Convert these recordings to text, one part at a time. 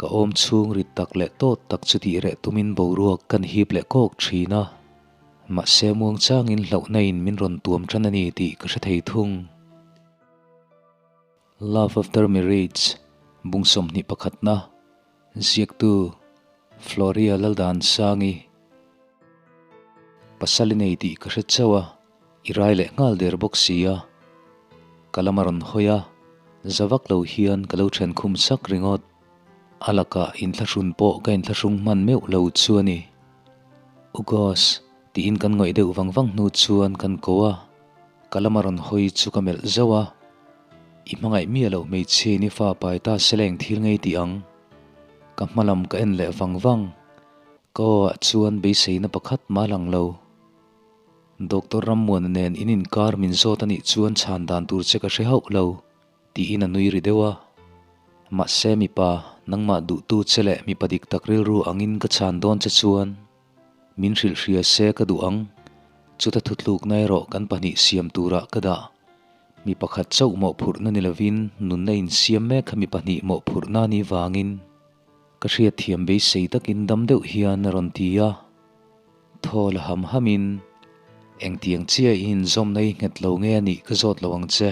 Ka awm chhung rit tak leh tawt tak chu tih reh tumin boruak kan hip leh kawk thin a. Mahse muangchangin hlauhna in min rawn tuam tan a ni tih ka hre thei thung. Love After Marriage bung 21na ziaktu Floria Laldansangi Pasal i nei tih ka hre chauh a, i rai leh nghal der bawk si a. Ka lam a rawn hawi a, za vak lo hian ka lo then khum sak ringawt. A lakah inthlahrun pawh ka inthlahrung hman meuh lo chu a ni. Ugos, tiin kan ngawih deuh vang vang hnu chuan kan ko a, ka lam a rawn hawi chu ka melh zauh a. I hmangaih miah loh hmeichhia in i fa pai ta se la eng thil ngei tih ang? Ka hma lam ka en leh vang vang. Ka aw ah chuan beiseina pakhat mah lang lo. Doctor Rammuana nen in inkar min zawt a nih chuan chhan dan tur che ka hre hauh lo, tiin a nui ri deuh a. Mahse mipa, nangmah duhtu che leh mipa dik tak rilru angin ka chhan dawn che chuan min hrilh hria se ka duh ang. Chuta thutlukna erawh kan pahnih siam turah ka dah. Mi pakhat chauh mawhphurhna ni lovin nunna insiam mek kha mi pahnih mawhphurhna ni vangin. Ka hriatthiam beisei takin dam deuh hian a rawn ti a, thaw la ham hamin, Engtiang chiah i inzawmna i nghet lo nge a nih ka zawt lo ang che.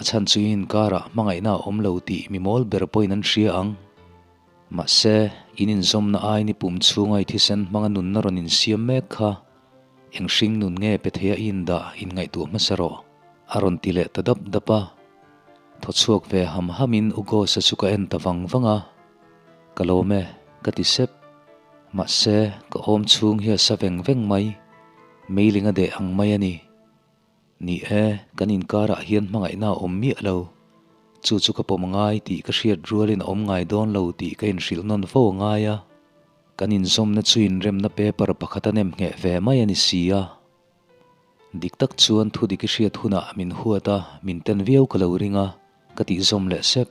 A chhan chu i inkarah hmangaihna a awm lo tih mi mawl ber pawhin an hria ang. Mahse, in inzawmna aiin i pum chhunga i thisen hmanga nunna rawn insiam mek kha eng hring nun nge pe theia i indah inngaihtuah hmasa rawh, a rawn ti leh ta dap dap a. Thaw chhuak ve ham hamin U Ghosa chu ka en ta vang vang a, Ka lawm e, ka ti sep. Mahse, ka awm chhung hi a sa veng veng mai, meiling a deh ang mai a ni. Ni e, kan inkarah hian hmangaihna a awm miah lo. Chu chu ka pawm ngai tih ka hriat rualin a awm ngai dawn lo tih ka inhrilh nawn fo a ngai a. Kan inzawmna chu inremna paper pakhat a nem ngheh ve mai a ni si a. Dik tak chuan thu dik i hriat hunah min huat a, min ten viau ka lo ring a, ka tih zawm leh sep.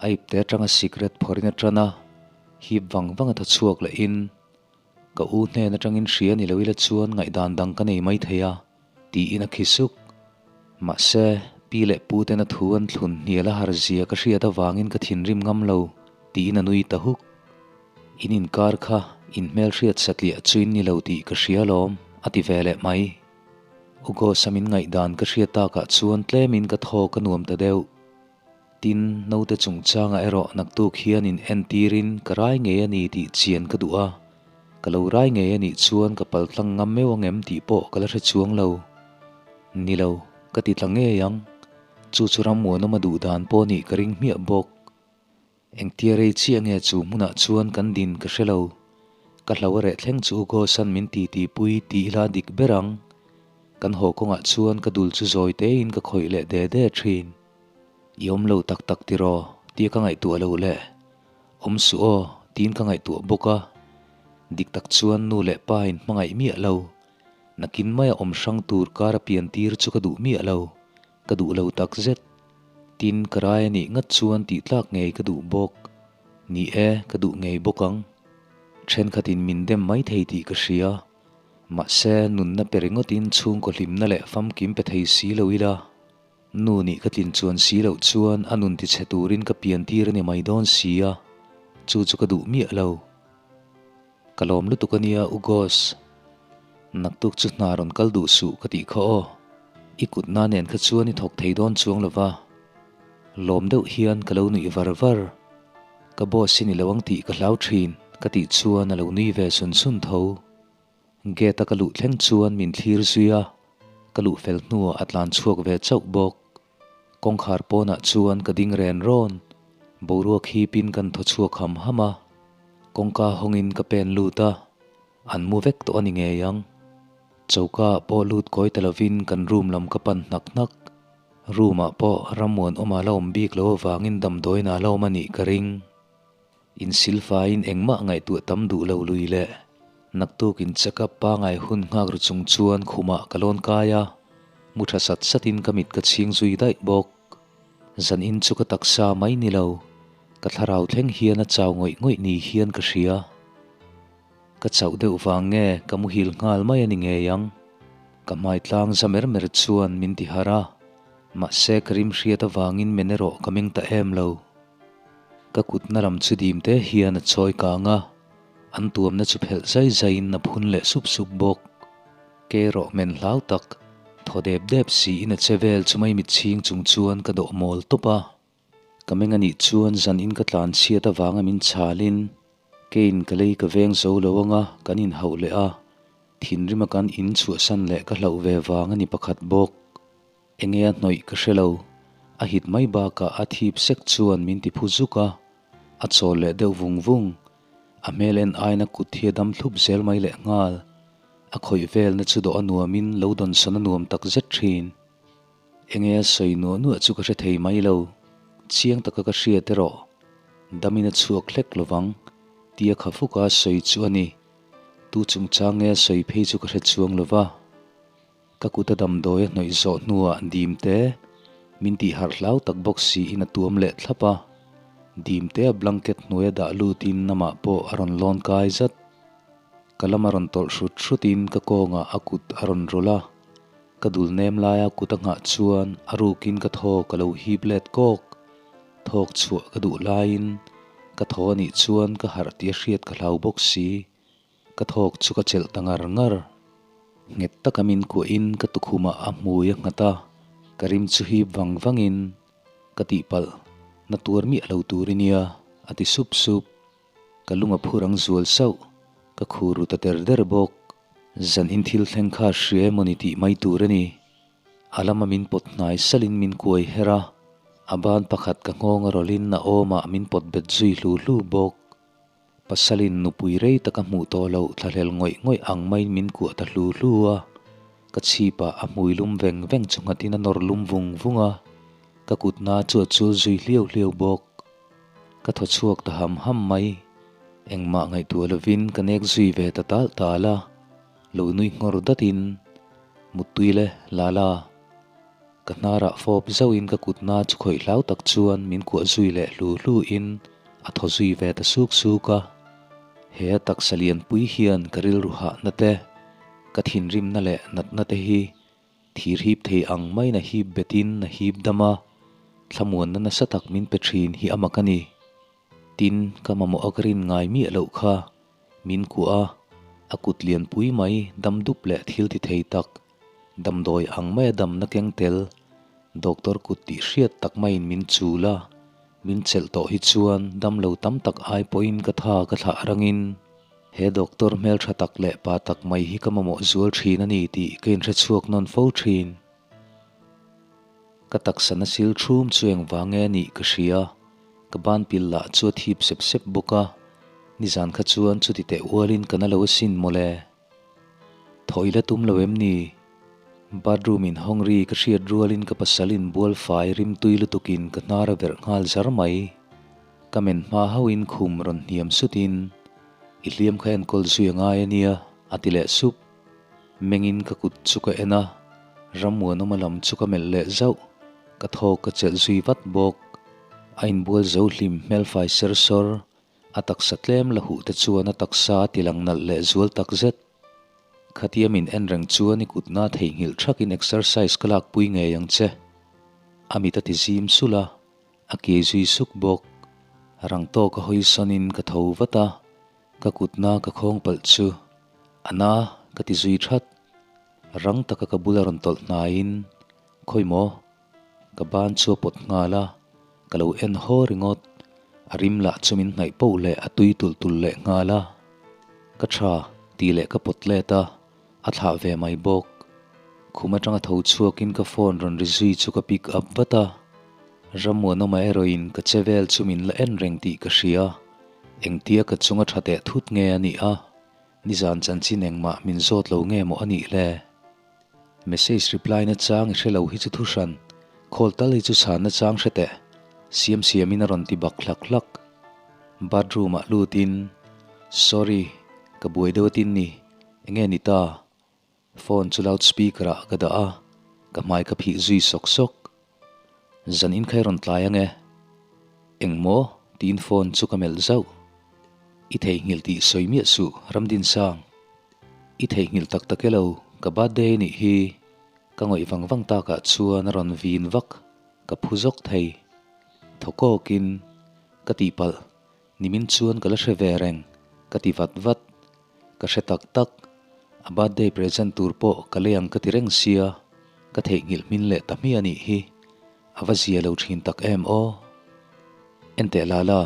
A ipte atanga sikret phawrhin a tan a, hip vang vang a thaw chhuak lehin, Ka u hnen atangin hria ni lo ila chuan ngaihdan dang ka nei mai thei a, tiin a khi suk. Mahse, pi leh pu ten a thu an thlun hnial a har zia ka hriat avangin ka thinrim ngam lo, tiin a nui ta huk. In inkar kha in hmelhriat satliah chu in ni lo tih ka hria alawm, a ti ve leh mai. U Ghosa min ngaihdan ka hriat takah chuan tlemin ka thaw ka nuam ta deuh. Tin, naute chungchangah erawh naktuk hian in entirin ka rai ngei a ni tih chian ka duh a, ka lo rai ngei a nih chuan ka paltlang ngam meuh ang em tih pawh ka la hre chuang lo. Ni lo, ka ti tla ngei ang. Chu chu rammuanawma duh dan pawh nih ka ring hmiah bawk. Engtia rei chiah nge chu hmunah chuan kan din ka hre lo. Ka hlo a reh thleng chu U Ghosan min ti ti pui ti ila dik ber ang. Kan haw kawngah chuan ka dul chu zawi tein ka khawih leh de de thin. I awm lo tak tak tiraw tia ka ngaihtuah loh le. Awm suh aw tiin ka ngaihtuah bawk a. Dik tak chuan nu leh pa in hmangaih miah lo. Nakin maia awm hrang tur kar a pian tir chu ka duh miah lo. Ka duh lo tak zet. Tin, ka rai a nih ngat chuan tih tlak ngei ka duh bawk. Ni e, ka duh ngei bawk ang. Thenkhatin min dem mai thei tih ka hria. Mahse, nunna pe ringawtin chhungkaw hlimna leh famkim pe thei si lo ila. Nu nih ka tlin chuan si loh chuan a nun tichhe turin ka pian tir a ni mai dawn si a, chu chu ka duh miah lo. Ka lawm lutuk a nia U Gos. Naktuk chu hna rawn kal duh suh ka tih kha aw. I kutna nen kha chuan i thawk thei dawn chuang lo va. Lawm deuh hian ka lo nuih var var. Ka boss i ni lo ang tih ka hlau thin ka tih chuan a lo nui ve sun sun tho. Gate a ka luh thleng chuan min thlir zui a, ka luh fel hnuah a tlan chhuak ve chauh bawk. Kawngkhar pawnah chuan ka ding ren rawn, boruak hipin kan thaw chhuak ham ham a, kawngka hawngin ka pen lut a, an mu vek tawh a ni ngei ang. Choka ah pawh lut kawi ta lovin kan room lam ka pan hnak hnak. Room ah pawh rammuanawma la awm bik lo avangin damdawiin ah la awm a nih ka ring. Insilfaiin engmah ngaihtuah tam duh lo lui leh naktuk in check up pangai hun nghak ru chung chuan khumah ka lawn kai a, mu tha sat satin ka mit ka chhing zui daih bawk. Zan in chu ka taksa mai ni lo, ka thlarau thleng hian a chau ngawih ngawih ni hian ka hria. Ka chauh deuh vang nge ka muhil nghal mai a ni ngei ang. Ka hmai tlang za mer mer chuan min ti harh a, mahse ka rim hriat avangin men erawh ka meng ta em lo. Ka kutna lam chu dim te hian a chawi kang a, an tuamna chu phelh zai zaiin a phun leh sup sup bawk. Ke rawh men hlau tak, thaw dep dep siin a che vel chu maimit chhing chung chuan ka dawh mawl tawp a. Ka meng anih chuan zan in ka tlan chhiat avanga min chhalin kein ka lei ka veng zo lo anga kan inhauh leh a, thinrima kan in chhuahsan leh ka hlauh ve vang a ni pakhat bawk. Enge a hnawih ka hre lo, a hit mai bakah a thip sek chuan min ti phu zuk a, a chawl leh deuh vung vung. A hmel en aina kut hi a dam thlup zel mai leh nghal. A khawih velna chu dawh a nuamin lo dawnsawn a nuam tak zet thin. Enge a sawi nuah nuah chu ka hre thei mai lo, chiang taka ka hriat erawh damin a chhuak hlek lovang tia kha fuka sawi chu a ni. Tu chungchang nge a sawi phei chu ka hre chuang lova. Ka kut a damdawi a hnawih zawh hnuah Dimte min tih harh hlau tak bawk siin a tuam leh thlap a. Dimte a blanket hnuaia dah lutin amah pawh a rawn lawn kai zat. Ka lam a rawn tawlh hrut hrutin ka kawngah a kut a rawn rawlh a. Ka dul nem laia kut a nghah chuan a rukin ka thaw ka lo hip let kawk. Thawk chhuah ka duh laiin ka thaw anih chuan ka harh tih a hriat ka hlau bawk si. Ka thawk chu ka chelh ta ngar ngar. Nghet taka min kuahin ka tukhumah a hmui a nghat a, ka rim chu hip vang vangin ka tihpalh na tuar miah lo tur i nia, a ti sup sup. Ka lung a phur ang zual sauh, ka khur ru ta der der bawk. Zan in thil thleng kha hria emaw ni tih mai tur a ni. A lama min pawt hnai salin min kuai her a, a ban pakhat ka nghawng a rawlhin a awmah min pawt bet zui hlu hlu bawk. Pasalin nupui rei taka hmuh tawh loh thlahlel ngawih ngawih ang maiin min kuah ta hlu hlu a, ka chhipah a hmui lum veng veng chu nghatin a nawr lum vung vung a, ka kutna chu a chul zui hliau hliau bawk. Ka thaw chhuak ta ham ham mai, engmah ngaihtuah lovin ka nek zui ve ta tal tal a, lo nui nghawr datin, Muttui le, Lala. Ka hnarah fawp zauhin ka kutna chu khawih hlau tak chuan min kuah zui leh hlu hluin a thaw zui ve ta suk suk a. He a taksa lianpui hian ka rilru hahna te, ka thinrimna leh natna te hi thir hip thei ang maiin a hip betin a hip dam a, thlamuanna nasa tak min pe thin hi a mak a ni. Tin, ka mamawh a ka rin ngai miah loh kha min kuah a, a kut lianpui mai dam dup leh thil ti thei tak, Damdawi ang maia damna keng tel, doctor kut tih hriat tak maiin min chul a, min chelh tawh hi chuan damlo tam tak ai pawhin ka tha ka thlah rangin he doctor hmeltha tak leh pa tak mai hi ka mamawh zual thin a ni tih ka inhre chhuak nawn fo thin. Ka taksa na sil thum chu engvang nge anih ka hria, ka ban pil lah chu a thip sep sep bawk a, nizan kha chuan chuti teh ualin ka na lo asin mawle. Thaw i la tum lo em ni? Bathroom in hawng ri ka hriat rualin ka pasal in bual fai rim tui lutukin ka hnar a verh nghal zar mai. Ka men hma hauhin khum rawn hniam sutin, I hliam kha enkawl zui a ngai a nia, a ti leh sup. Mengin ka kut chu ka en a, Rammuanawma lam chu ka melh leh zauh. Ka thawk ka chelh zui vat bawk. A inbual zo hlim hmelfai ser sawr, A taksa tlem la huh te chuan a taksa a tilang nalh leh zual tak zet. Khatia min en reng chuan i kutna theihnghilh thakin exercise ka lakpui ngei ang che. A mit a ti zim sulh a, a kiai zui suk bawk. Rang tawk a hawi sawnin ka tho vat a, ka kutna ka khawng palh chu a na ka ti zui that. Rang taka ka bula rawn tawlh hnaiin, Khawi maw? Ka ban chu a pawt nghal a, ka lo en haw ringawt. A rim lah chu min hnaih poh leh a tui tulh tulh leh nghal a. Ka tha tih leh ka pawt let a, a thlah ve mai bawk. Khum atanga tho chhuakin ka phone rawn ri zui chu ka pick up vat a. Rammuanawma erawhin ka che vel chu min la en reng tih ka hria. Engtia ka chunga tha teh thut nge a nih a, nizan chanchin engmah min zawt lo nge maw a nih le? Message reply na chang i hre lo hi chu thu hran, call tal hi chu chhan na chang hre teh, siam siam in a rawn ti bak hlak hlak. Bathroom ah lut in, Sorry, ka buai deuh atin ni, enge ni ta? Phone chu loud speaker ah ka dah a, ka hmai ka phih zui sawk sawk. Zan in kha i rawn tlai ange. Engmaw? Tiin phone chu ka melh zauh. I theihnghilh tih sawi miah suh, Ramdinsang. I theihnghilh tak tak e lo, ka birthday nih hi. Ka ngawih vang vang takah chuan a rawn vin vak, ka phu zawk thei. Thaw kawkin, Ka tihpalh, nimin chuan ka la hre ve reng, ka ti vat vat. Ka hre tak tak, a birthday present tur pawh ka lei ang ka ti reng sia, ka theihnghilh hmin leh ta hmiah anih hi. A va zia lo thin tak em aw. Enteh Lala,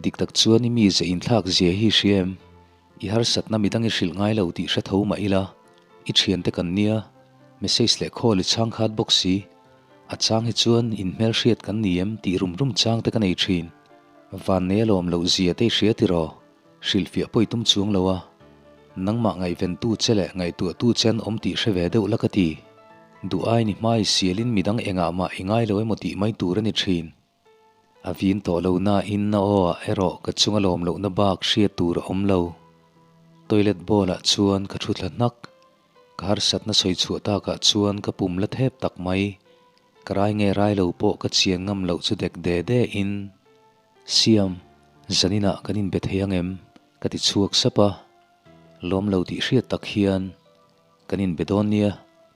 dik tak chuan i mi ze inthlak zia hi hria em? I harsatna midang i hrilh ngai lo tih hre tho mah ila, i thiante kan nia, message leh call i chhang khat bawk si. A chang hi chuan inhmelhriat kan ni em tih rum rum chang te ka nei thin. Vannei a lawm loh zia te i hria tiraw? Hrilhfiah pawh i tum chuang lo a, nangmah ngaihventu che leh ngaihtuahtu che an awm tih hre ve deuh la ka ti. Duh aiin i hmai sialin midang engah mah i ngai lo emaw tih mai tur a ni thin. A vin tawh lo nain na aw ah erawh ka chunga lawm lohna bak hriat tur a awm lo. Toilet bowl ah chuan ka thu thla hnak. Ka harsatna sawi chhuah takah chuan ka pum la thep tak mai. Ka rai nge rai lo pawh ka chian ngam loh chu dek de de in. Siam, zaninah kan inbe thei ang em? ka ti chhuak sap a, lawm lo tih hriat tak hian kan inbe dawn nia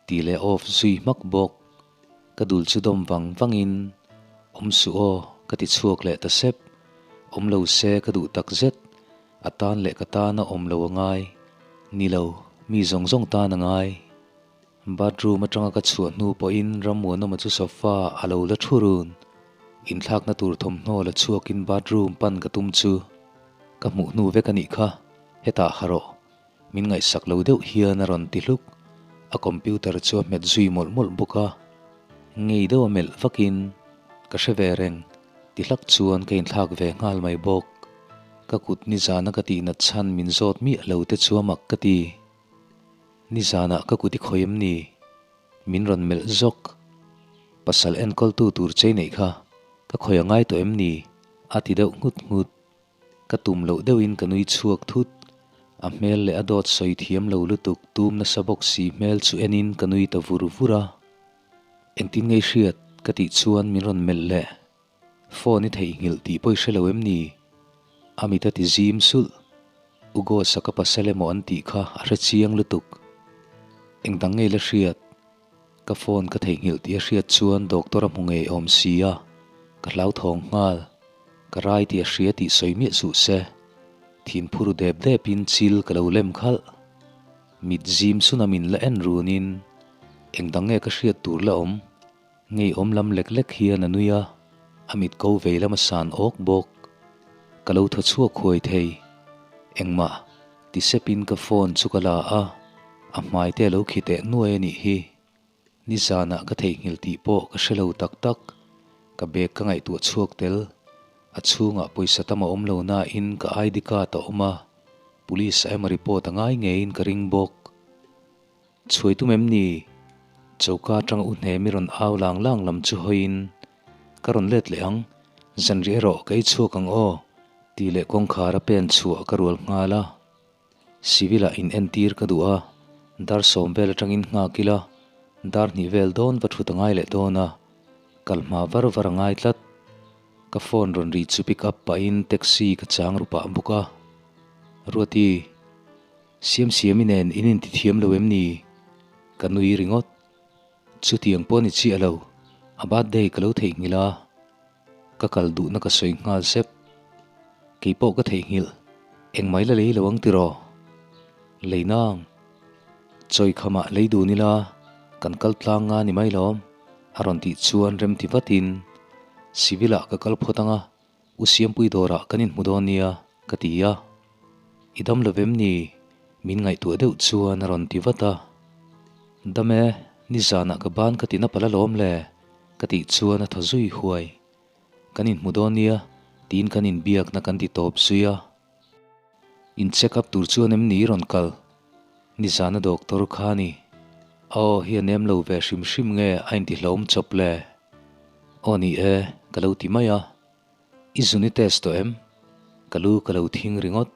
tih leh off zui hmak bawk. Ka dul chu dawm vang vangin awm suh aw ka ti chhuak leh ta sep. Awm lo se ka duh tak zet, a tan leh ka tana awm lo a ngai. Ni lo, mi zawng zawng tan a ngai. Bathroom atanga ka chhuah hnu pawhin Rammuanawma chu sofa a lo la thu run. Inthlakna tur thawmhnaw la chhuakin bathroom pan ka tum chu ka hmuh hnu vek a nih kha, hetah ha rawh. Min ngaihsak lo deuh hian a rawn ti hluk. A computer chu a hmet zui mawlh mawlh bawk a. Ngei deuh a melh vakin ka hre ve reng ti hlak chuan ka inthlak ve nghal mai bawk. Ka kut nizana ka tihnat chhan min zawt miah lo te chu a mak ka ti. Nizanah ka kut i khawi em ni? Min rawn melh zawk. Pasal enkawltu tur chei neih kha ka khawi a ngai tawh em ni? A ti deuh nghut nghut. Ka tum loh deuhin ka nui chhuak thut. A hmel leh a dawt sawi thiam lo lutuk tum nasa bawk si hmel chu enin ka nui ta vur vur a. Engtin ngei hriat ka tih chuan min rawn melh leh. Phone i theihnghilh tih pawh i hre lo em ni? A mit a ti zim sulh. U Gos-a ka pasal emaw an tih kha a hre chiang lutuk. Engdang ngei la hriat? Ka phone ka theihnghilh tih a hriat chuan doctor a hmu ngei awm si a, ka hlauthawng nghal. Ka rai tih a hria tih sawi miah suh se. Thinphur dep depin chil ka lo lem khalh. Mit zim suna min la en runin engdang nge ka hriat tur la awm? Ngeiawm lam lek lek hian a nui a, a mit ko vei lam a san awk bawk. Ka lo thaw chhuak huai thei. Engmah, ti sepin ka phone chu ka la a, a hmai te a lo khi teh nuai a nih hi. Nizanah ka theihnghilh tih pawh ka hre lo tak tak. Ka bag ka ngaihtuah chhuak tel. A chhungah pawisa tam a awm lo nain ka ID card a awm a, police a emaw report a ngai ngeiin ka ring bawk. Chhuai tum em ni? Choka atanga u hnem i rawn au lang lang lam chu hawiin, Ka rawn let leh ang, zanriah erawh ka ei chhuak ang aw, tih leh kawngkhar a pen chhuah ka rual nghal a. Civil ah in entir ka duh a, dar sawm vel atangin nghak ila, dar hnih vel dawn va thut a ngai leh dawn a, kal hma var var a ngai tlat. Ka phone rawn ri chu pick up pahin taxi ka chang ru pah bawk a. Ruati. Siamsiami nen in inti thiam lo em ni? Ka nui ringawt. Chutiang pawh ni chiah lo, a birthday ka lo theihnghilh a, ka kal duhna ka sawi nghal sep. Kei pawh ka theihnghilh, engmai la lei lo ang tiraw? Lei nang. Chawi khamah lei dun ila, kan kal tlang nga ni mai lawm, a rawn tih chuan rem ti vatin, Civil ah ka kal phawt ang a, U Siampui dawrah kan inhmu dawn nia, ka ti a. I dam lo vem ni? Min ngaihtuah deuh chuan a rawn ti vat a. Dam e, nizanah ka ban ka tina palh alawm le, ka tih chuan a thaw zui huai. Kan inhmu dawn nia, tiin kan inbiakna kan ti tawp zui a. In check up tur chuan em ni i rawn kal? Nizana doctor kha ni. A aw hi a nem lo ve hrim hrim nge a intihlawm chawp le? Aw ni e, ka lo ti mai a. I zun i test tawh em? Ka lu ka lo thing ringawt.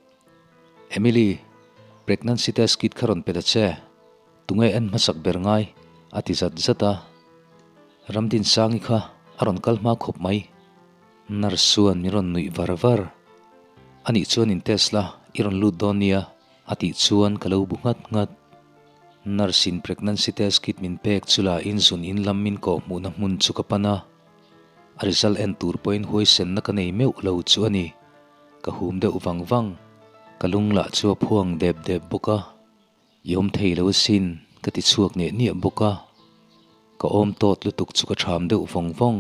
Emily, pregnancy test kit kha rawn pe ta che. Tunge en hmasak ber ngai? a ti zat zat a. Ramdinsangi kha a rawn kal hma khawp mai. Nurse chuan min rawn nuih var var. Anih chuan in test la, i rawn lut dawn nia, a tih chuan ka lo bu nghat nghat. Nurse in pregnancy test kit min pek chu la in zun in lam min kawh hmuhna hmun chu ka pan a. A result en tur pawhin huaisenna ka nei meuh lo chu a ni. Ka hum deuh vang vang. Ka lung lah chu a phuang dep dep bawk a. I awm thei lo asin, ka ti chhuak niah niah bawk a. Ka awm tawt lutuk chu ka ṭham deuh vawng vawng.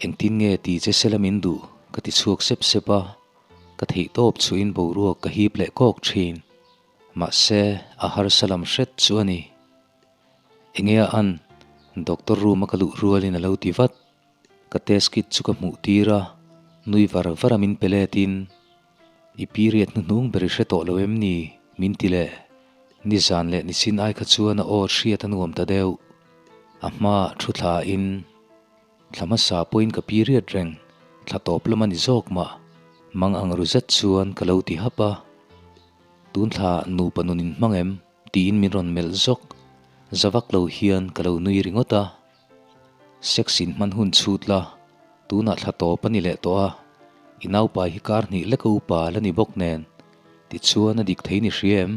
Engtin nge ti che sela min duh? ka ti chhuak sep sep a. Ka theih tawp chuhin boruak ka hip leh kawk ṭhin. Mahse, a harsa lam hret chu a ni. Enge a an? Doctor room a ka luh rualin a lo ti vat. Ka test kit chu ka hmuh tir a, nui var var a min pe let in, I period hnuhnung ber i hre tawh lo em ni? min ti leh. Nizan leh nichin ai kha chuan a aw hriat a nuam ta deuh. A hmaah thu thla in, Thla hmasa pawhin ka period reng, thla tawp lam a ni zawk mah. Mang ang ru zet chuan ka lo ti hap a. Tun thla nupa nun in hmang em? Tiin min rawn melh zawk. Za vak lo hian ka lo nui ringawt a. Sex in hman hun chhut la, tunah thla tawp a ni leh tawh a, i naupai hi kar hnih leka upa la ni bawk nen, tichuan a dik thei ni hria em?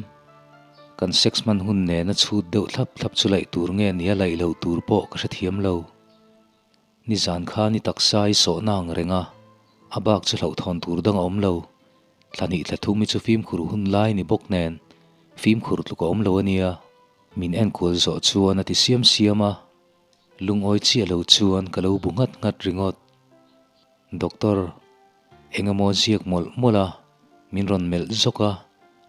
Kan sex hman hun nena chhut deuh thlap thlap chu laih tur nge nia laih lo tur pawh ka hrethiam lo. Nizan khan i taksa i sawhna ang reng a, a bak chu hlauhthawn tur dang a awm lo. Thla hnih thla thum hi chu fimkhur hun lai ni bawk nen, fimkhur tluk a awm lo a nia. Min enkual zawh chuan a ti siam siam a, lungawi chiah lo chuan ka lo bu nghat nghat ringawt. Doctor, eng emaw ziak mawlh mawlh a, min rawn melh zawk a,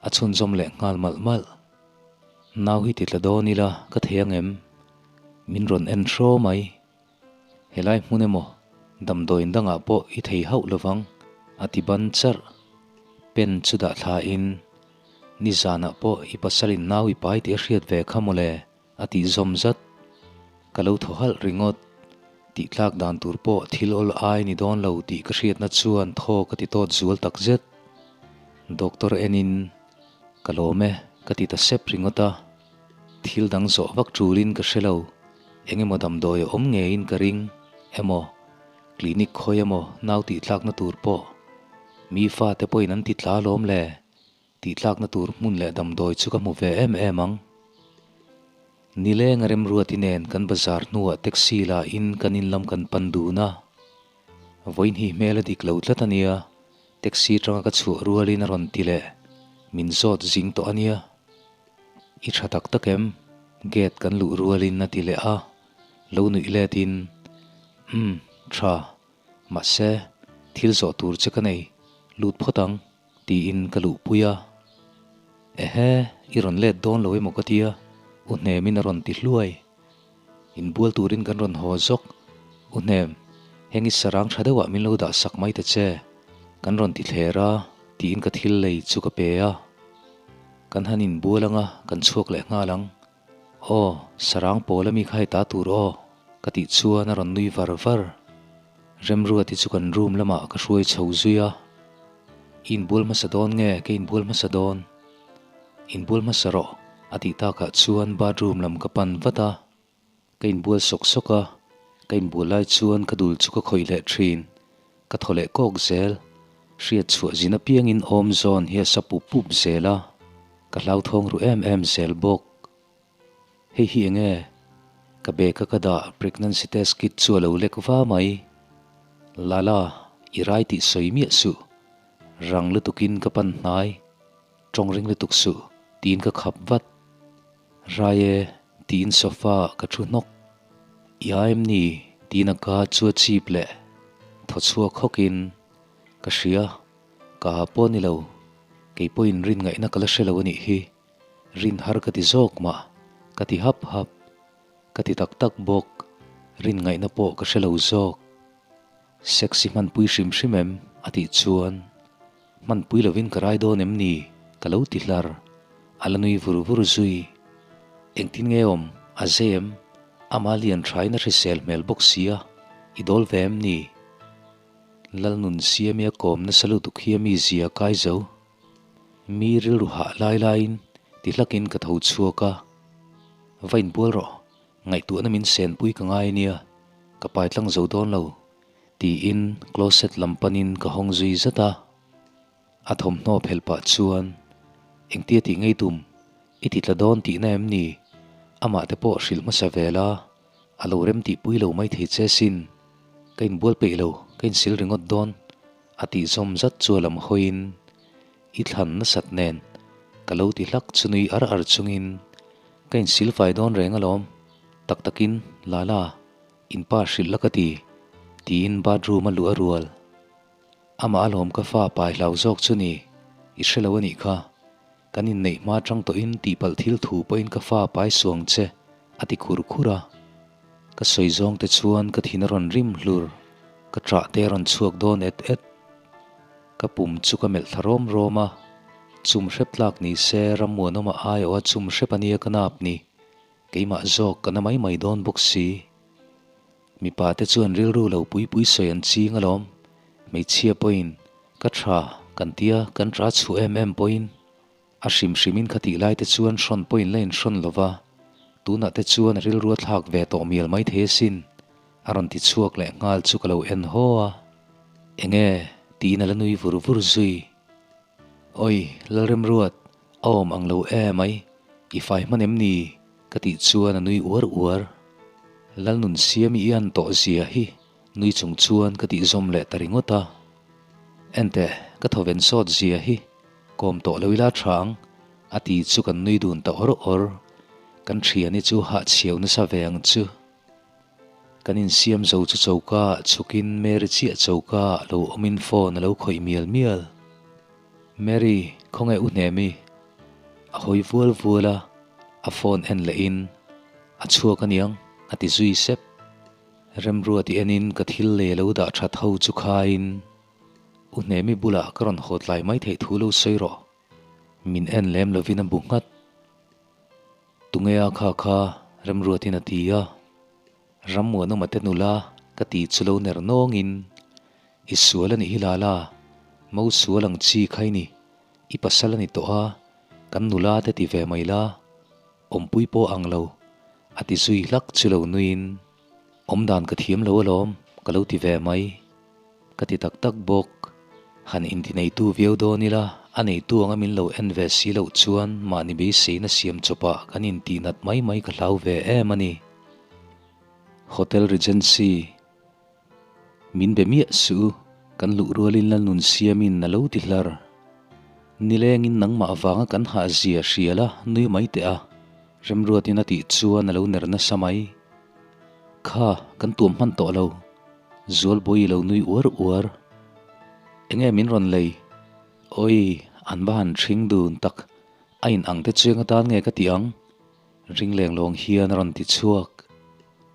a chhunzawm leh nghal malh malh. Nau hi ti tla dawn ila ka thei ang em? Min rawn en hraw mai. Helai hmun emaw damdawiin dangah pawh i thei hauh lovang, a ti ban charh. Pen chu dah thlain, Nizanah pawh i pasalin nau i pai tih a hriat ve kha mawle, a tih zawm zat. Ka lo thaw halh ringawt. Tih tlak dan tur pawh thil awl ai ni dawn lo tih ka hriatna chuan thaw ka ti tawt zual tak zet. Doctor enin, Ka lawm e, ka ti ta sep ringawt a. Thil dang zawh vak tulin ka hre lo. Eng emaw damdawi a awm ngeiin ka ring emaw, clinic khawi emaw nau tih tlakna tur pawh mi fate pawhin an ti tla alawm le, tih tlakna tur hmun leh damdawi chu ka hmu ve em em ang. Nileng a remruati nen kan bazar hnuah taxi la in kan in lam kan pan dun a. Vawiin hi hmel a dik lo tlat a nia, taxi atanga ka chhuah rualin a rawn ti leh, min zawt zing tawh a nia. I tha tak tak em? Gate kan luh rualin a ti leh a, lo nuih letin, Umm, tha. Mahse, thil zawh tur che ka nei, lut phawt ang, tiin ka luhpui a. Ehe, i rawn let dawn lo emaw ka tia, U Hnemin a rawn ti hluai. Inbual turin kan rawn haw zawk. U Hnem, heng i sarang tha deuhah min lo dah sak mai ta che. Kan rawn ti thler a, tiin ka thil lei chu ka pe a. Kan han inbual anga kan chhuak leh nghal ang. Aw, sarang pawl ami kha heta tur aw, ka tih chuan a rawn nui var var. Remruati chu kan room lamah ka hruai chho zui a. I inbual hmasa dawn nge ka inbual hmasa dawn? Inbual hmasa rawh, a tih takah chuan bathroom lam ka pan vat a. Ka inbual sawk sawk a, ka inbual lai chuan ka dul chu ka khawih leh thin. Ka thaw leh kawk zel. Hriat chhuah zin apiangin awm zawn hi a sa pup pup zel a, ka hlauthawng ru em em zel bawk. Hei hi enge? Ka bag a ka dah pregnancy test kit chu a lo lek va mai. Lala, i rai tih sawi miah suh. Rang lutukin ka pan hnai. Tawng ring lutuk suh, tiin ka khap vat. Rai e, tiin sofa ah ka thu hnawk. I a em ni? tiin a ka chu a chip leh thaw chhuak hawkin, Ka hria, ka ha pawh a ni lo. Kei pawhin rin ngaihna ka la hre lo a nih hi. Rin har ka ti zawk mah, ka ti hap hap. Ka ti tak tak bawk, rin ngaihna pawh ka hre lo zawk. Sexy hmanpui hrim hrim em? a tih chuan, Hmanpui lovin ka rai dawn em ni? ka lo ti hlar. A la nui vur vur zui. Engtin nge awm? A zei em? Amah lian thain a hrisel hmel bawk sia, i dawl ve em ni? Lalnun siami a kawm nasa lutuk hi a mi zia a kai zo. Mi rilru hah lai laiin ti hlakin ka tho chhuak a, Va inbual rawh, Ngaihtuahna min senpui ka ngai ania, ka pai tlang zo dawn lo, tiin closet lam panin ka hawng zui zat a. A thawmhnaw phelh pah chuan, Engtia tih ngei tum? I ti tla dawn tihna em ni? Amah te pawh hrilh hmasa ve la, a lo rem tihpui lo mai thei che sin. Ka inbual peih lo, ka insil ringawt dawn, a tih zawm zat chu a lam hawiin i thlan nasat nen ka lo ti hlak chu nui ar ar chungin ka insil fai dawn reng alawm, tak takin Lala, in pa hrilh la ka ti, tiin bathroom a luh a rual. Amah alawm ka fa pai hlau zawk chu ni, i hre lo a nih kha. Kan inneih hma tang tawhin tihpalh thil thu pawhin ka fa pai suang che, a ti khur khur a. Ka sawi zawng te chuan ka thin a rawn rim hlur, ka ṭah te a rawn chhuak dawn et et. Ka pum chu ka melh thla rawm rawm a, chum hrep tlak ni se Rammuanawma aiawha chum hrep a nia ka nap ni, keimah zawk ka na mai mai dawn bawk si. Mipa te chuan rilru lo pui pui sawi an ching alawm, hmeichhia pawhin ka tha kan tia kan tha chhuah em em pawhin a hrim hrimin kha tih lai te chuan hrawn pawhin la inhrawn lo va, tunah te chuan a rilru a thlak ve tawh mial mai thei asin, a rawn ti chhuak leh nghal chu ka lo en haw a. Enge? tiin a la nui vur vur zui. Oi, Lalremruat, a awm ang lo em ai, i fai hman em ni? Ka tih chuan a nui uar uar. Lalnun siam i an tawh zia hi nui chung chuan ka tih zawm leh ta ringawt a. Enteh, ka thawven sawt zia hi kawm tawh lo ila tha ang, a ti chu kan nui dun ta awr awr. Kan thiani chu hahchhiau nasa ve ang chu. Kan insiam zo chu choka ah chhukin Mary chiah choka ah lo awmin phone a lo khawih mial mial. Mary, khawnge u Hnemi? A hawi vual vual a, a phone en lehin, A chhuak aniang, a ti zui sep. Remruati enin ka thil lei a lo dah that ho chu khaiin, U Hnemi bulah ka rawn haw tlai mai theih thu lo sawi rawh. Min en lem lovin a bu nghat. Tunge a kha kha Remruatin a ti a, Rammuanawma te nula ka ti chu lo ner nawngin, I sual a nih hi Lala, mo sual ang chi kha i ni, i pasal a ni tawh a, kan nula te ti ve mai la, awmpui pawh ang lo, a ti zui hlak chu lo nuiin, Awmdan ka thiam lo alawm, ka lo ti ve mai. Ka ti tak tak bawk. Han intineitu viau dawn ila, a neitu anga min lo en ve si loh chuan mahni beiseina siam chawpah kan intihnat mai mai ka hlau ve em a ni. Hotel Regency Min be miah suh u, kan luh rualin Lalnun siamin a lo ti hlar. Nilengin nangmah avanga kan hahzia hria la nui mai teh a, Remruatin a tih chuan a lo ner nasa mai. Kha, kan tuam hman tawh lo. Zualbawi lo nui uar uar. Enge min rawn lei? Awi, an va han hring dun tak. A in ang te chiang atan nge ka tih ang? Ring leng lawng hian a rawn ti chhuak.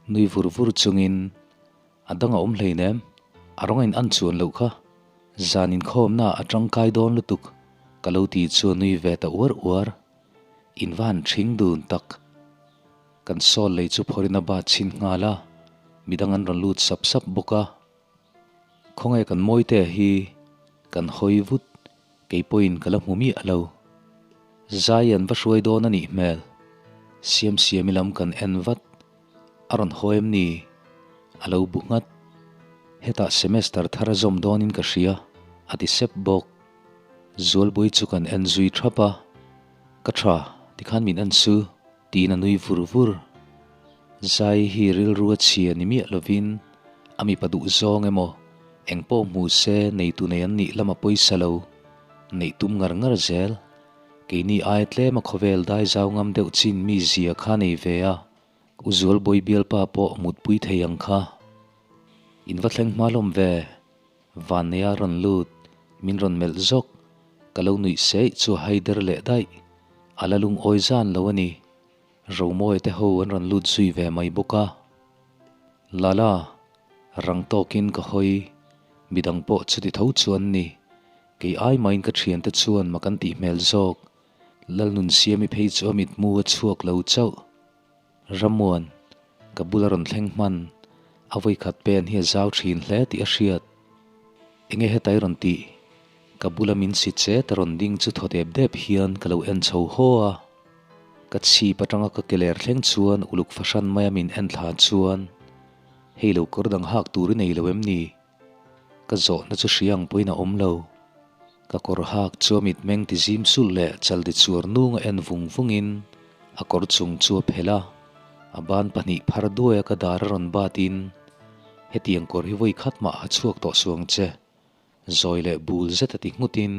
Nui vur vur chungin a dang a awm hleinem, a rawng a in an chuan loh kha. Zan inkhawmna a tangkai dawn lutuk, ka lo ti chu a nui ve ta uar uar. In va han hring dun tak. Kan sawl lei chu phawrin a bat chhin nghal a, midang an rawn lut sap sap bawk a. Khawnge kan Mawite hi kan hawi vut, kei pawhin ka la hmu miah lo. Zai an va hruai dawn a nih hmel. Siamsiami lam kan en vat, a rawn haw em ni? A lo bu nghat. Hetah semester thar a zawm dawnin ka hria, a ti sep bawk. Zualbui chu kan en zui thap a, Ka tha, tikhan min en su. Tiin a nui vur vur. Zai hi rilru a chhia ni miah lovin a mipa duh zawng emaw eng pawh hmu se neitu nei an nih lama pawisa lo neih tum ngar ngar zel. Keini aia tlema khawvel dai zau ngam deuh chin mi zia kha nei ve a, U Zualbawi bialpa pawh mutpui thei ang kha. In va thleng hma lawm ve. Vanneia rawn lut, min rawn melh zawk, ka lo nuih seih chu a haider leh daih. A la lungawi zan lo a ni. Romawi te ho an rawn lut zui ve mai bawk a. Lala, rang tawkin ka hawi, midang pawh chuti tho chu an ni. Kei ai mahin ka thiante chuan mak an tih hmel zawk. Lalnunsiami phei chu a mitmu a chhuak lo chauh. Ramuan, ka bula rawn thleng hman, a vawikhat pen hi a zau thin hle tih a hriat. Enge hetai rawn tih? Ka bula min si chet a rawn ding chu thaw dep dep hian ka lo en chho haw a. Ka chhip atanga ka keler thleng chuan uluk fahran maia min en thla chuan, Hei lo kawr dang hak tur i nei lo em ni? Ka zawhna chu hria ang pawhin a awm lo. Ka kawr hak chu a mitmeng ti zim sulh leh chaldi chuar nung a en vung vungin a kawr chung chu a phelh a, a ban pahnih phar duai a ka dar a rawn batin. Hetiang kawr hi vawi khat mah ha chhuak tawh suh ang che. Zawi leh bul zet a ti nghutin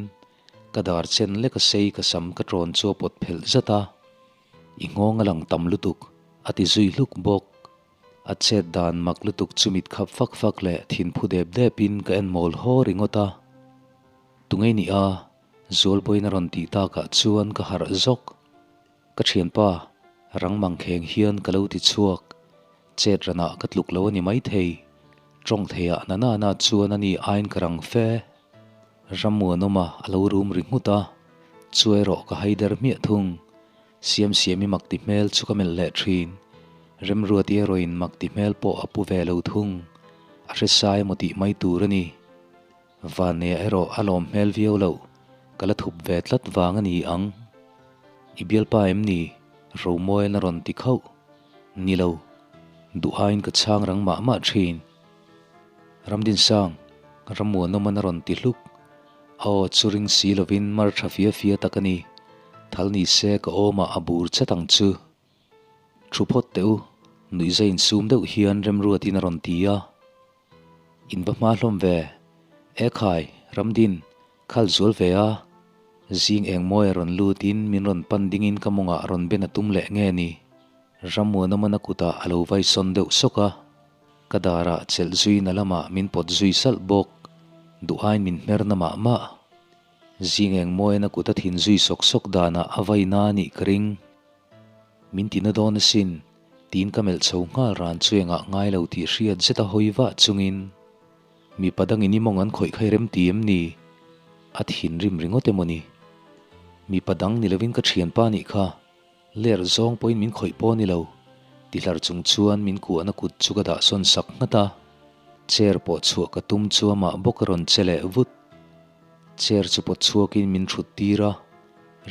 ka dar chen lek a sei ka sam ka ṭawn chu a pawt phelh zat a. I nghawng a lang tam lutuk, a ti zui hluk bawk. A chet dan mak lutuk chu mit khap fak fak leh thin phu dep depin ka en mawl haw ringawt a. Tunge ni a? Zualbawiin a rawn tih takah chuan ka harh zawk. Ka thianpa, rang mangkheng hian ka lo ti chhuak. Chet ranah ka tluk lo a ni maithei. Tawng theiah na na na chuan a ni aiin ka rang fe. Rammuanawma a lo rum ri nghut a, chu erawh ka haider hmiah thung. Siamsiami mak ti hmel chu ka melh leh thin. Remruati erawhin mak ti hmel pawh a pu ve lo thung. A hre sai emaw tih mai tur a ni. Vanneia erawh a lawm hmel viau loh, ka la thup ve tlat vang a ni ang. I bialpa em ni? Romawian a rawn ti khauh. Ni lo. Duh aiin ka chhang rang mah mah thin. Ramdinsang, Rammuanawman a rawn ti hluk. A aw chu ring si lovin mar tha fia fia tak a ni. Thal ni se ka awmah a bur chat ang chu. Thu phawt teh u, nuihza insum deuh hian Remruatin a rawn ti a. In va hma hlawm ve. E khai, Ramdin, khal zual ve a. Zing eng mawi a rawn lutin min rawn pan dingin ka mawngah rawn ben a tum leh nge ni? Rammuanawman a kutah a lo vai sawn deuh sawk a. Ka darah chelh zui na lamah min pawt zui salh bawk. Duh aiin min hmer na mah mah. Zing eng mawiin a kut a thin zui sawk sawk danah a vai na anih ka ring. Min ti na dawn asin, tiin ka melh chho nghal ran chu engah ngai lo tih hriat zet a hawi vah chungin mipa dangin i mawng an khawih kha i rem ti em ni? A thinrim ringawt emaw ni? Mipa dang ni lovin ka thianpa nih kha. Ler zawng pawhin min khawih pawh a ni lo. Tihlar chung chuan min kuahna kut chu ka dah sawn sak nghat a. Chair pawh chhuah ka tum chu amah bawk a rawn che leh vut. Chair chu pawt chhuakin min thut tir a,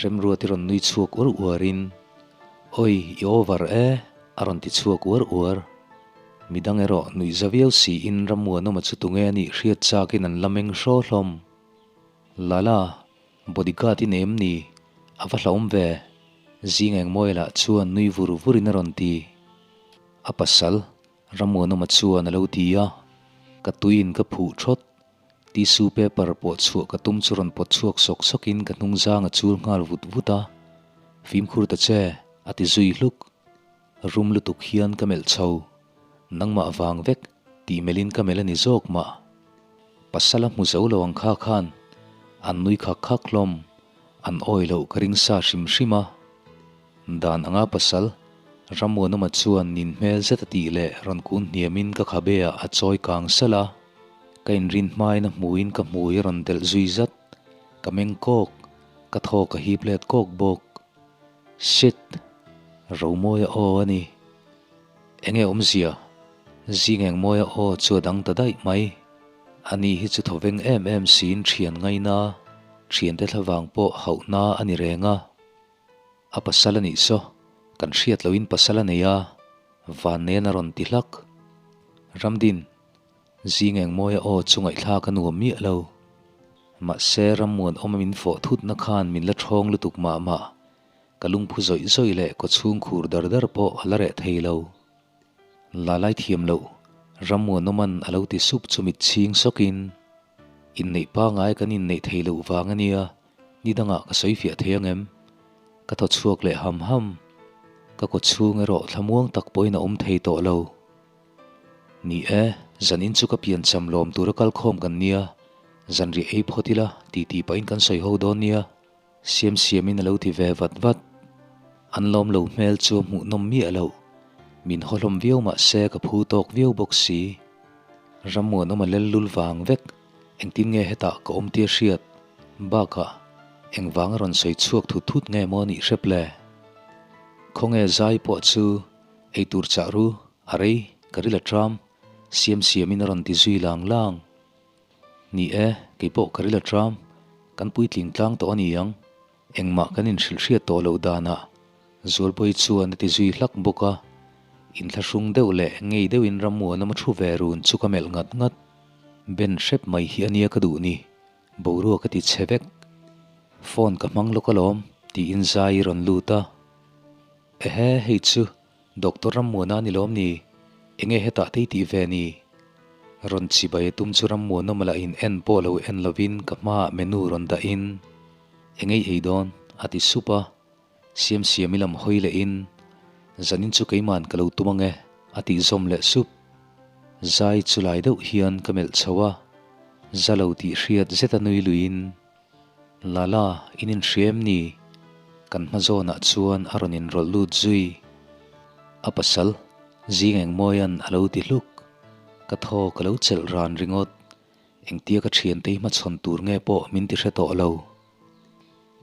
Remruati rawn nui chhuak uar uarin, Oi, i over e, a rawn ti chhuak uar uar. Midang erawh nuih za viau siin Rammuanawma chu tunge a nih hriat chakin an la meng hraw hlawm. Lala, Bodyguard i nei em ni? A va hlauhawm ve. Zing engmawi lah chuan nui vur vurin a rawn ti. A pasal, Rammuanawma chuan a lo ti a. Ka tuiin ka phuh thawt. Tissue paper pawh chhuah ka tum chu rawn pawt chhuak sawk sawkin ka hnungzang a chul nghal vut vut a. Fimkhur ta che, a ti zui hluk. Rum lutuk hian ka melh chho. Nangmah vang vek, tih melhin ka melh a ni zawk mah. Pasal a hmu zo lo ang kha khan an nui khak khak hlawm, an awi loh ka ring sa hrim hrim a. Dan anga pasal, Rammuanawma chuan nin hmel zet a tih leh rawn kun hniamin ka khabe ah a chawi kang salh a. Ka inrin hmain a hmuin ka hmui a rawn delh zui zat. Ka meng kawk, ka thaw ka hip let kawk bawk. Shit! Romawia aw a ni. Enge awmzia? Zing engmawia aw chu a dang ta daih mai. Ani hi chu thawveng em em siin thian ngaina, thiante thlavang pawh hauhna a ni reng a. A pasal a nih saw, kan hriat lohin pasal a nei a, van nen a rawn ti hlak. Ramdin, Zing engmawia aw chu ngaihthlak a nuam miah lo. Mahse rammuan awma min fawh thutna khan min la ṭhawng lutuk mah mah. Ka lungphu zawih zawih leh kawchhung khur dar dar pawh a la reh thei lo. La lai thiam loh, Rammuanawman a lo ti sup chu mit chhing sawkin, Inneih pangai kan inneih thei loh vang a nia, ni dangah ka sawi fiah thei ang em? Ka thaw chhuak leh ham ham. Ka kawchhung erawh thlamuang tak pawhin a awm thei tawh lo. Ni e, zanin chu ka piancham lawm tura kal khawm kan nia, zanriah ei phawt ila ti tih pahin kan sawi ho dawn nia, siam siamin a lo ti ve vat vat. An lawm lo hmel chu a hmuhnawm miah loh, min haw hlawm viau mah se ka phu tawk viau bawk si. Rammuanawm a lel lul vang vek, engtin nge hetah ka awm tia hriat, bakah engvanga rawn sawi chhuak thut thut nge maw nih hrep le? Khawnge zai pawh chu Eitur chah ru, a rei, ka ril a tram, siam siamin a rawn ti zui lang lang. Ni e, kei pawh ka ril a tram, kan puitling tlang tawh a ni ang, engmah kan inhrilh hriat tawh loh danah Zualbawi chuan a ti zui hlak bawk a, inthlahrung deuh leh ngei deuhin Rammuanawma thu ve run chu ka melh ngat ngat. Ben hrep mai hi a nia ka duh ni, boruak a ti chhe vek. Phone ka hmang lawk alawm, tiin zai i rawn lut a. Ehe, hei chu Doctor Rammuana a ni lawm ni? Enge hetah te i tih ve ni? Rawn chibai a tum chu Rammuanawma lah in en pawh lo en lovin ka hmaah menu rawn dahin, Eng ei ei dawn? a ti sup a. Siamsiami lam hawi lehin, Zanin chu keiman ka lo tum ang e, a tih zawm leh sup. Zai chu lai deuh hian ka melh chho a, za lo tih hriat zeta nui luiin, Lala, in inhria em ni? Kan hma zawnah chuan a rawn inrawlh lut zui. A pasal, zing engmawia'n a lo ti hluk. Ka thaw ka lo chelh ran ringawt. Engtia ka thiante i hmachhawn tur nge pawh min ti hre tawh lo.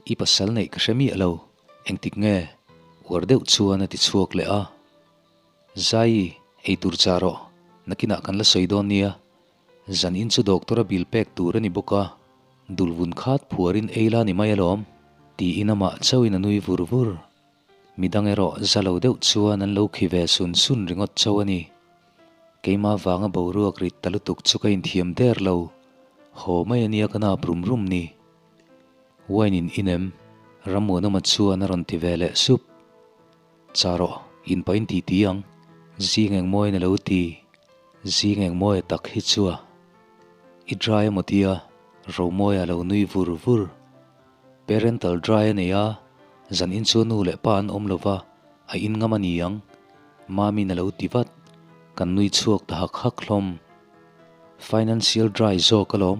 I pasal neih ka hre miah lo, engtik nge? Uar deuh chuan a ti chhuak leh a. Zai, eitur chah rawh, nakinah kan la sawi dawn nia. Zan in chu doctor a bill pek tur a ni bawk a, dul vun khat phuarin ei la ni mai alawm, tiin amah chauhin a nui vur vur. Midang erawh za lo deuh chuan an lo khi ve sun sun ringawt chauh a ni. Keimah vanga boruak rit ta lutuk chu ka inthiam der lo, haw mai a nia ka nap rum rum ni. Wine in in em? Rammuanawma chuan a rawn ti ve leh sup. Cha rawh, in pahin ti ti ang, zing eng mawiin a lo ti, zing eng mawia tak hi chu a. I dry emaw tia, Romawia a lo nui vur vur. Parental dry a nei a, zan in chu nu leh pa an awm lo va, a in ngam a ni ang, Mami'n a lo ti vat, kan nui chhuak ta hak hak hlawm. Financial dry zawk alawm,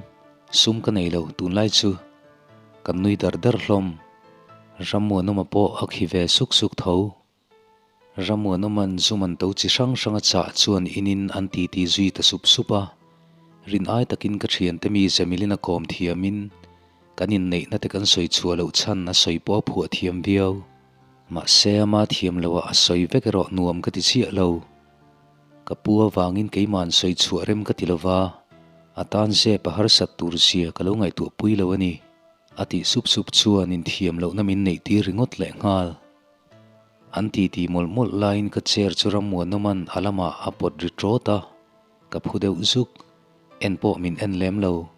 sum ka nei lo tunlai chu, kan nui dar dar hlawm. Rammuanawma pawh a khi ve suk suk tho. Rammuanawma'n zum an to chi hrang hrang a chah chuan inin an titi zui ta sup sup a. Rin ai takin ka thiante mi Zemilin a kawm thiamin kan inneihna te kan sawi chhuah loh chhan a sawi pawh a phuah thiam viau. Mahse ama thiam loah a sawi vek erawh nuam ka ti chiah lo. Ka pu avangin keima'n sawi chhuah rem ka ti lova, a tan zep a harsat tur zia ka lo ngaihtuah pui lo a ni. A tih sup sup chuan inthiam lohna min neih tir ringawt leh nghal. An titi mawlh mawlh laiin ka chair chu Rammuanawma'n a lamah a pawt ri ṭawt a, ka phu deuh zuk. En pawh min en lem lo.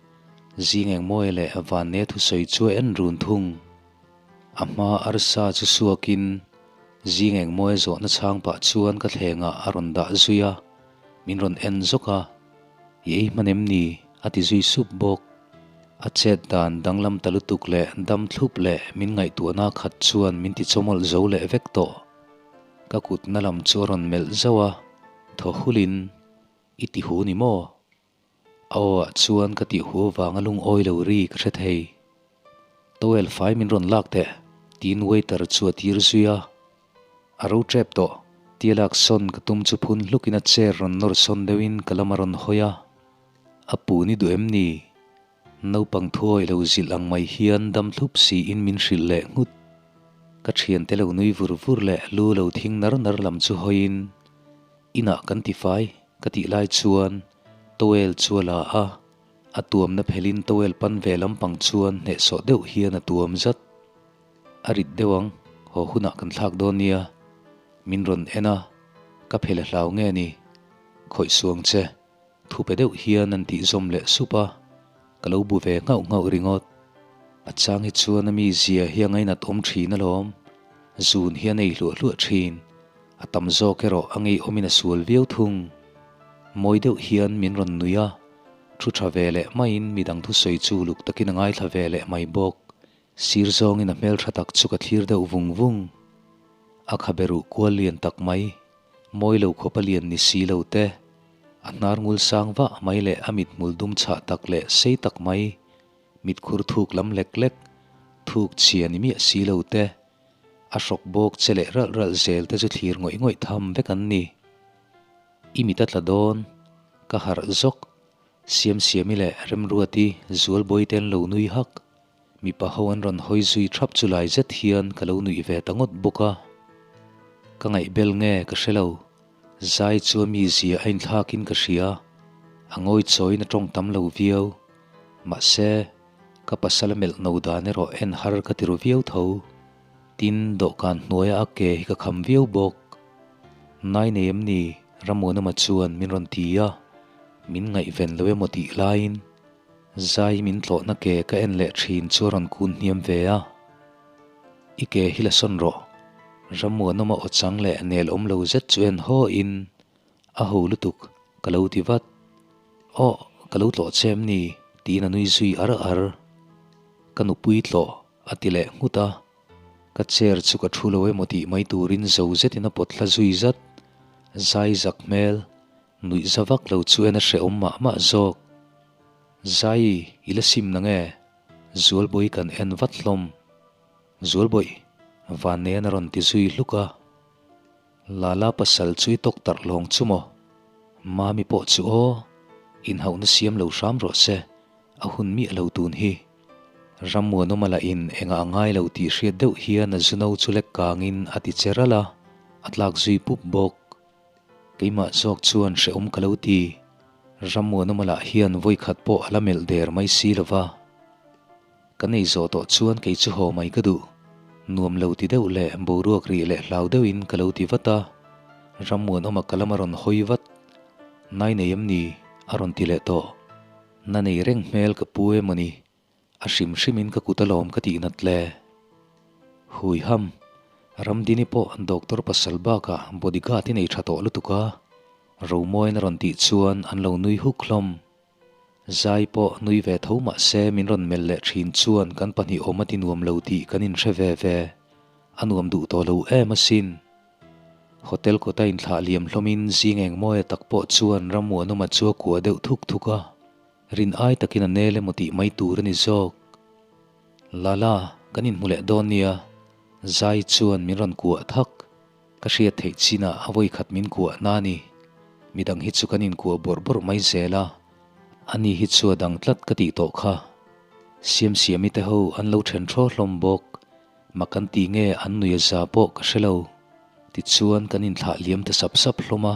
Zing engmawia leh Vanne thusawi chu a en run thung. A hma arsa chu suakin zing engmawia zawhna chhang pah chuan ka thlengah a rawn dah zui a, min rawn en zawk a. I ei hman em ni? a ti zui sup bawk. A chet dan danglam ta lutuk leh dam thlup leh min ngaihtuahna khat chuan min ti chawmawlh zo leh vek tawh. Ka kutna lam chu a rawn melh zauh a, thaw hulin, I ti hu ni maw? A aw ah chuan ka tih hu avanga lungawi lo ri ka hre thei. Towel fai min rawn lak teh, tiin waiter chu a tir zui a. A ro tep tawh, tia lak sawn ka tum chu phun hlukin a chair rawn nawr sawn deuhin ka lam a rawn hawi a. A pu ni duh em ni? Naupang thuawi lo zilh ang mai hian dam thlup siin min hrilh leh nghut. Ka thiante lo nui vur vur leh lu lo thing nar nar lam chu hawiin, Inah kan ti fai, ka tih lai chuan towel chu a la a, a tuamna phelin towel pan ve lampang chuan hnehsawh deuh hian a tuam zat. A rit deuh ang, haw hunah kan thlak dawn nia. Min rawn en a, ka phel a hlau nge ni? Khawih suang che, thu pe deuh hian an tih zawm leh sup a, ka lo bu ve nghauh nghauh ringawt. A chang hi chuan a mizia hi a ngainat awm thin alawm, zun hi a nei hluah hluah thin, a tam zawk erawh a ngeiawmin a sual viau thung. Mawi deuh hian min rawn nui a, thu tha ve leh maiin midang thusawi chu luk takin a ngaithla ve leh mai bawk. Sir zawngin a hmel tha tak chu ka thlir deuh vung vung. A khabe ruh kual lian tak mai, mawi lo khawp a lian ni si lo te, a hnar ngul sang vah mai leh a mithmul dum chhah tak leh sei tak mai, mitkhur thuk lam lek lek, thuk chhia ni miah si lo te, a hrawk bawk che leh ralh ralh zel te chu thlir ngawih ngawih tham vek an ni. I mit a tla dawn, ka harh zawk, Siamsiami leh Remruati Zualbawi te an lo nui hak. Mipa ho an rawn hawi zui thap chu lai zet hian ka lo nuih ve ta ngawt bawk a. Ka ngaihbel nge ka hre lo. Zai chu a mizia a inthlakin ka hria. A ngawi chawiin a tawng tam lo viau. Mahse, ka pasal a melh no dan erawh en har ka ti ru viau tho. Tin, dawhkan hnuaia a ke hi ka kham viau bawk. Nai nei em ni? Ramuanawma chuan min rawn ti a. Min ngaihven lo emaw tih laiin Zai min tlawhna ke ka en leh thin chu a rawn kun hniam ve a. I ke hi la sawn rawh. Rammuanawma aw chang leh nel awm lo zet chu en haw in a ho lutuk ka lo ti vat. Aw, ka lo tlawh che em ni? tiin a nui zui ar ar. Ka nupui tlawh, a ti leh nghut a. Ka chair chu ka thu lo emaw tih mai turin zo zetin a pawt thla zui zat. Zai zak hmel, nuih za vak lo chu en a hrehawm mah mah zawk. Zai, i la sim na nge? Zualbawi kan en vat hlawm. Zualbawi, Vannean a rawn ti zui hluk a. Lala pasal chu i tawk tarh lawng chu maw? Mami pawh chu aw, inhauhna siam lo hram rawh se, a hun miah lo tun hi. Rammuanawma lah in engah a ngai lo tih hriat deuh hian a zuno chu lek kangin a ti che ralh a, a tlak zui pup bawk. Keimah zawk chuan hrehawm ka lo ti. Rammuanawma lah hian vawikhat pawh a la melh der mai si lo va. Ka nei zawh tawh chuan kei chu haw mai ka duh. Nuam lo ti deuh leh boruak rih leh hlau deuhin ka lo ti vat a. Rammuanawma ka lam a rawn hawi vat. Nai nei em ni? a rawn ti leh tawh. Na nei reng hmel ka pu emaw ni? A hrim hrimin ka kut alawm ka tih nat le. Hui ham, Ramdini pawh doctor pasal bakah bodyguard i nei tha tawh lutuk a, Romawiin a rawn tih chuan an lo nui huk hlawm. Zai pawh nui ve tho mah se min rawn melh leh thin chuan kan pahnih awm a ti nuam lo tih kan inhre ve ve. A nuam duh tawh lo em asin. Hotel kawta inthlah liam hlawmin zing engmawia tak pawh chuan Rammuanawma chu a kuah deuh thuk thuk a, rin ai takin a nel emaw tih mai tur a ni zawk. Lala, kan inhmu leh dawn nia, Zai chuan min rawn kuah thak. Ka hriat theih chinah a vawikhat min kuah na a ni. Midang hi chu kan inkuah bawrh bawrh mai zel a, ani hi chu a dang tlat ka tih tawh kha. Siamsiami te ho an lo then thaw hlawm bawk. Ma kan ti nge an nui a za pawh ka hre lo. Tichuan kan inthlah liam ta sap sap hlawm a.